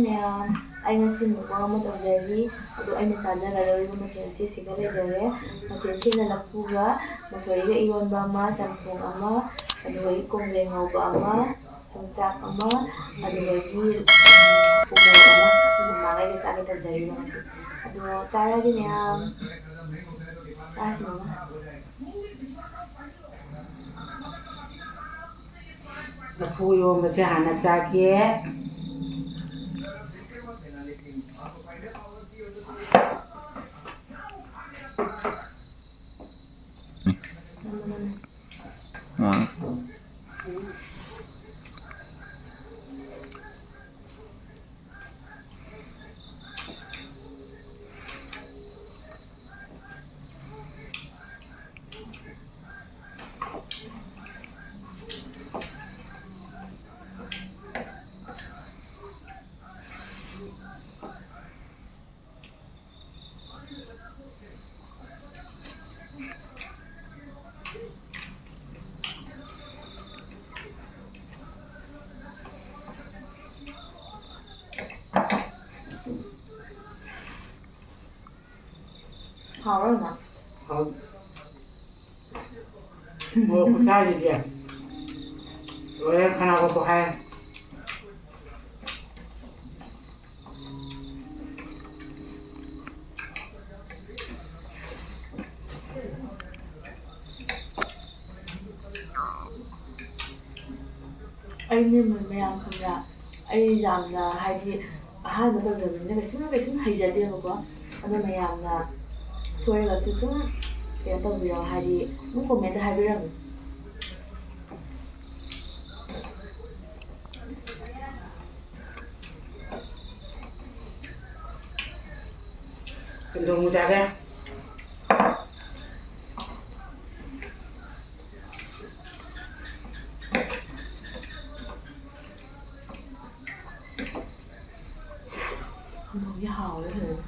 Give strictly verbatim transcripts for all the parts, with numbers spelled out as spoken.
ꯃꯌꯥꯝ, ꯑꯩ ꯉꯁꯤ mukbang ꯑꯃ ꯇꯧꯖꯔꯤ꯫ ꯑꯗꯣ ꯑꯩꯅ ꯆꯥꯖꯒꯗꯧꯔꯤꯕ ꯃꯊꯦꯜꯁꯤ ꯁꯤꯒ ꯂꯩꯖꯔꯦ꯫ ꯃꯊꯦꯜꯁꯤꯅ ꯂꯐꯨꯒ ꯃꯨꯁꯣꯔꯤꯒ ꯏꯔꯣꯟꯕ ꯑꯃ, ꯆꯝꯊꯣꯡ ꯑꯃ, ꯑꯗꯨꯗꯒꯤ ꯀꯣꯡꯒ꯭ꯔꯦꯡ ꯉꯧꯕ ꯑꯃ, ꯌꯣꯡꯆꯥꯛ ꯑꯃ, ꯑꯗꯨꯗꯒꯤ, ꯎꯝ, ꯎꯃꯣꯔꯣꯛ ꯑꯃ, ꯃꯃꯥꯒ ꯑꯩꯒ ꯆꯥꯒꯦ ꯇꯧꯖꯔꯤꯕ ꯉꯁꯤ꯫ ꯑꯗꯣ ꯆꯥꯔꯒꯦ ꯃꯌꯥꯝ꯫ ꯆꯥꯔꯁꯤ ꯃꯃꯥ꯫ ꯂꯐꯨ ꯏꯔꯣꯝꯕꯁꯦ ꯍꯥꯟꯅ ꯆꯥꯒꯦ꯫ ꯍꯥꯎꯔꯣꯏ ꯃꯥ꯫ ꯍꯥꯎ꯫ ꯃꯣꯔꯣꯛ ꯈꯨꯁꯥꯁꯤꯗꯤ ꯂꯣꯏꯔꯦ, ꯈꯅꯥꯎꯒ ꯄꯣꯛꯈꯥꯏꯔꯦ꯫ ꯑꯩꯅꯦ ꯃꯌꯥꯝ ꯈꯪꯕ꯭ꯔꯥ? ꯑꯩ ꯌꯥꯝꯅ, ꯍꯥꯏꯗꯤ, ꯑꯍꯥꯟꯕ ꯇꯧꯖꯕꯅꯤꯅ ꯀꯩꯁꯨꯝ, ꯀꯩꯁꯨꯝ ꯍꯩꯖꯗꯦꯕꯀꯣ꯫ ꯑꯗꯣ ꯃꯌꯥꯝꯅ ꯁꯣꯏꯔꯒꯁꯨ ꯁꯨꯝ ꯀꯩꯅꯣ ꯇꯧꯕꯤꯔꯣ, ꯍꯥꯏꯗꯤ, ꯑꯗꯨꯝ comment ꯍꯥꯏꯕꯤꯔꯝꯃꯨ꯫ ꯆꯝꯊꯣꯡ ꯆꯥꯔꯦ꯫ ꯆꯝꯊꯣꯡꯁꯦ ꯍꯥꯎꯋꯦ ꯐꯖꯅ꯫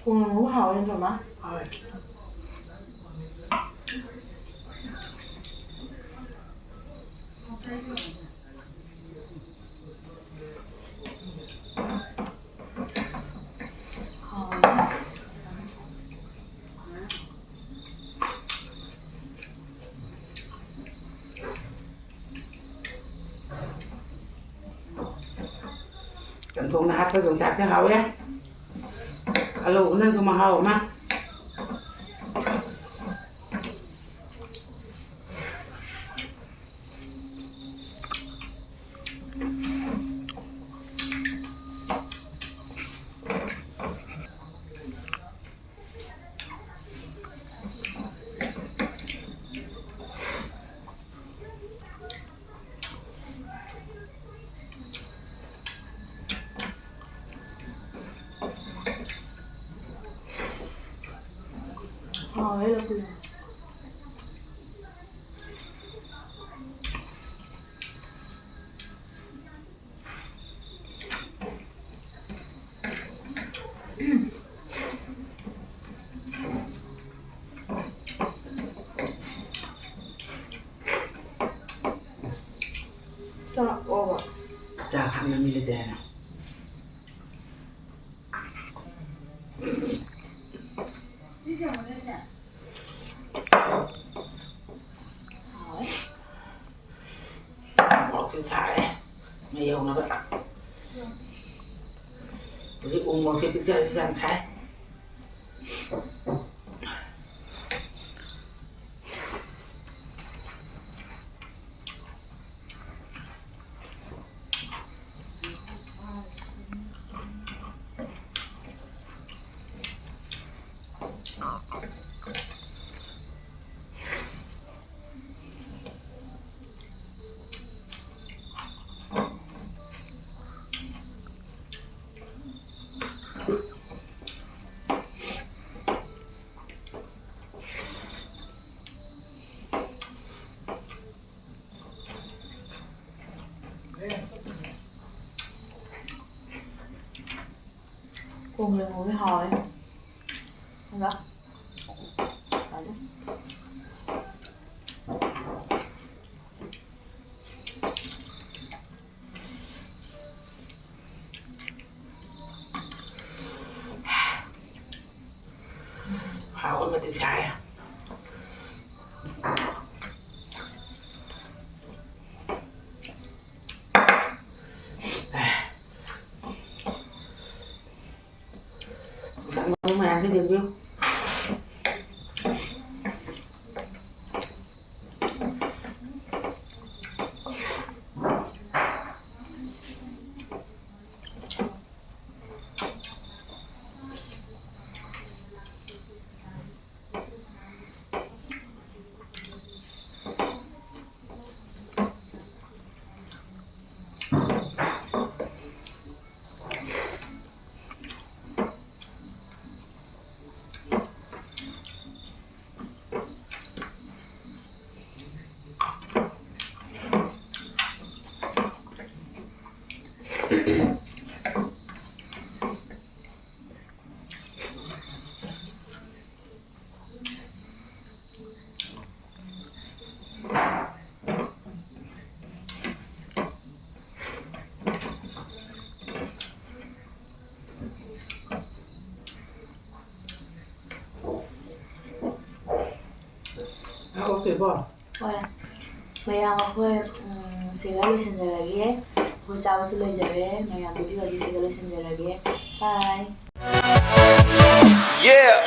ꯎꯝ, ꯍꯥꯎꯋꯦ, ꯃꯃꯥ꯫ ꯍꯥꯎꯋꯦ꯫ ꯍꯥꯎꯋꯦ꯫ ꯆꯝꯊꯣꯡꯗ ꯍꯥꯞꯄ ꯌꯣꯡꯆꯥꯛꯁꯦ ꯍꯥꯎꯋꯦ꯫ ꯑꯂꯧꯕꯅꯁꯨ ꯃꯍꯥꯎ ꯑꯃ꯫ ꯍꯥꯎꯋꯦ ꯂꯐꯨꯗꯣ꯫ ꯆꯥꯛ ꯑꯣ꯫ ꯆꯥꯛ ꯍꯥꯞꯅꯕ ꯃꯤ ꯂꯩꯇꯦ ꯍꯥꯏꯅ꯫ ꯃꯣꯔꯣꯛꯁꯨ ꯁꯥꯔꯦ꯫ ꯃꯩ ꯍꯧꯅꯕ꯫ ꯍꯧꯖꯤꯛ ꯎ ꯃꯣꯔꯣꯛꯁꯦ ꯄꯤꯛꯆꯔꯁꯨ ꯌꯥꯝ ꯁꯥꯏ꯫ ꯀꯣꯡ ꯂꯩꯉꯣꯏ ꯍꯥꯎꯋꯦ꯫ ꯍꯥꯎꯕ ꯃꯇꯤꯛ ꯆꯥꯔꯦ꯫ ꯃꯌꯥꯝꯁꯦ ꯌꯦꯡꯕꯤꯌꯨ꯫ ꯍꯥꯎꯇꯦꯕꯣ? ꯍꯣꯏ꯫ ꯃꯌꯥꯝ ꯑꯩꯈꯣꯏ, ꯎꯝ, ꯁꯤꯒ ꯂꯣꯏꯁꯤꯟꯖꯔꯒꯦ꯫ ꯑꯩꯈꯣꯏ ꯆꯥꯕꯁꯨ ꯂꯣꯏꯖꯔꯦ꯫ ꯃꯌꯥꯝ video ꯁꯤꯒ ꯂꯣꯏꯁꯤꯟꯖꯔꯒꯦ꯫ Bye꯫ Yeah,